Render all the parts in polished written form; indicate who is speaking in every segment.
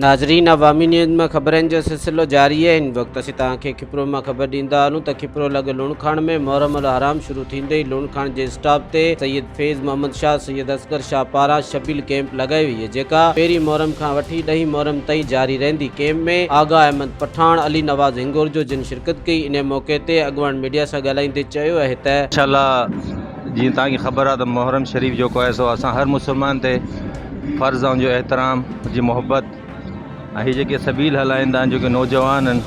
Speaker 1: ناظرين عوامي نيوز مان خبرن جو سلسلو جاري آهي هن وقت اسين توهان کي کپرو مان خبر ڏيندا هلون ته کپرو لڳ لوڻکاڻ ۾ محرم الحرام شروع ٿيندي ئي لوڻکاڻ جي اسٽاپ تي سيد فيض محمد شاهه سيد اصغر شاهه پاران شبيل ڪئمپ لڳائي وئي جيڪا پهرين محرم کان وٺي ڏهين محرم تائين جاري رهندي ڪئمپ ۾ آغا احمد پٺاڻ علي نواز هنگورجو جن شرڪت ڪئي انهي موقعي تي اڳواڻ ميڊيا سان ڳالهائيندي چيو اهي ته.
Speaker 2: انشاء الله جيئن توهان کي خبر آهي ته محرم شريف جيڪو آهي سو اسان هر مسلمان تي فرض آ ان جو احترام ان جي محبت ۽ هي جيڪي سبيل هلائيندا آهن جيڪي نوجوان آهن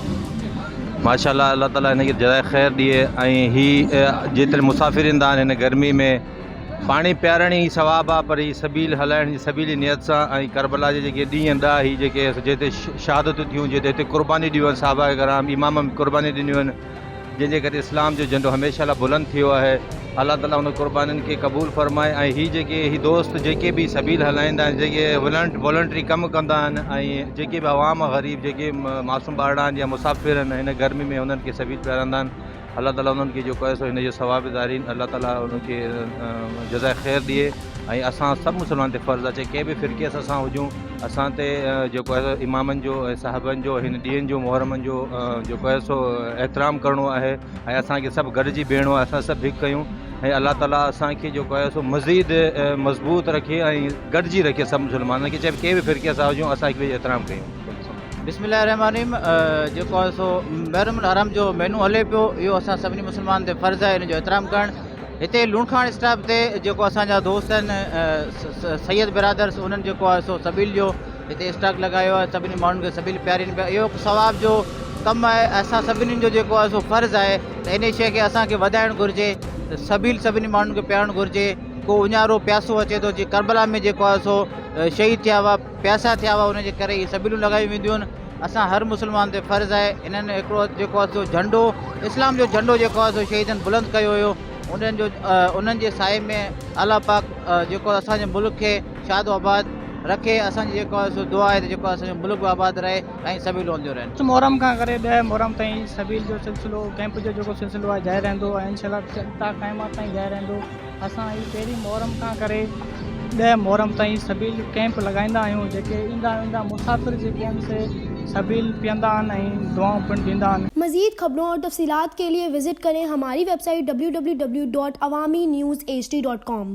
Speaker 2: ماشاء الله الله تعالي هن کي جزائي خير ڏئي ۽ هي جيتري مسافر ايندا آهن هن گرمي ۾ پاڻي پيارڻ ئي ثواب آ پر هي سبيل هلائڻ جي سبيل جي نيت سان ۽ ڪربلا جي جيڪي ڏينهن ڏا هي جيڪي جتي شهادتون ٿيون جتي هتي قرباني ڏيون آهن صحابه ڪرام امام قرباني ڏنيون آهن جنهن جي ڪري اسلام جو جهنڊو هميشه لاء بلند ٿيو آهي الله تعالي ان قربانين کي قبول فرمائي ۽ هي جيڪي هي دوست جيڪي به سبيل هلائيندا آهن جيڪي والنٽري ڪم ڪندا آهن ۽ جيڪي به عوام غريب جيڪي معصوم ٻارڙا آهن يا مسافر آهن هن گرمي ۾ انهن کي سبيل پيارندا آهن الله تعالي انهن کي جيڪو آهي سو هن جو ثواب دارين الله تعالي انهن کي جزاء خير ڏئي ۽ اسان سڀ مسلمان تي فرض آهي چاهي ڪنهن به فرقي سان اسان هجون اسان تي جيڪو آهي سو امامن جو ۽ صاحبن جو هن ڏينهن جو محرمن جو جيڪو آهي سو احترام ڪرڻو آهي ۽ اسان کي سڀ گڏجي بيهڻو آهي اسان سڀ هڪ ڪيون ۽ الله تعالي اسان کي جيڪو آهي سو مزيد مضبوط رکي ۽ گڏجي رکي سڀ مسلمانن کي چاهي ڪنهن به فرقي سان هجون اسان هڪ ٻئي جو احترام ڪيون.
Speaker 3: بسم الله الرحمٰن الرحيم جيڪو آهي سو محرم الحرام جو مهينو هلي پيو اهو اسان سڀني مسلمانن تي فرض آهي ان جو احترام ڪرڻ هتي لوڻکاڻ اسٽاپ تي جيڪو اسان جا دوست آهن سيد برادرس انهن جيڪو آهي سو سبيل جو هتي اسٽاڪ لڳايو آهي سڀني ماڻهن کي سبيل پيارين پيا اهو هڪ ثواب جو ڪم آهي اسان سڀني جو جيڪو آهي سو فرض آهي ته ان شيء کي اسان کي وڌائڻ گهرجي سبيل سڀني ماڻهن کي پيارڻ گهرجي ڪو اڃارو پياسو اچي ٿو جي ڪربلا ۾ جيڪو آهي سو شهيد ٿيا هئا پياسا ٿيا هئا ان جي ڪري اهي سبيلون لڳايون وينديون آهن اسان هر مسلمان تي فرض آهي انهن هڪڙو جيڪو آهي سو جهنڊو اسلام جو جهنڊو جيڪو آهي سو شهيدن بلند ڪيو هيو انهن جو انهن جي سائي ۾ الله پاڪ جيڪو اسان جي ملڪ کي شاد و آباد رکي اسان جي جيڪو آهي سو دعا آهي ته جيڪو اسان جو ملڪ به آباد رهي ۽ سبيلون هونديون رهن.
Speaker 4: محرم کان ڪري ڏهه محرم تائين سبيل جو سلسلو ڪئمپ جو جيڪو سلسلو آهي جاري رهندو ۽ انشاء الله تا قيامت تائين جاري رهندو. اسان هي پهرين محرم کان ڪري ڏهه محرم تائين سبيل ڪئمپ لڳائيندا آهيون جيڪي ايندا ويندا مسافر جيڪي آهن سي سبيل پيئندا آهن ۽ دعائون پڻ ڏيندا آهن.
Speaker 5: مزيد خبرون اور تفصيلات کے لئے وزٽ ڪرين ھماري web site www.awamiNewsHD.com.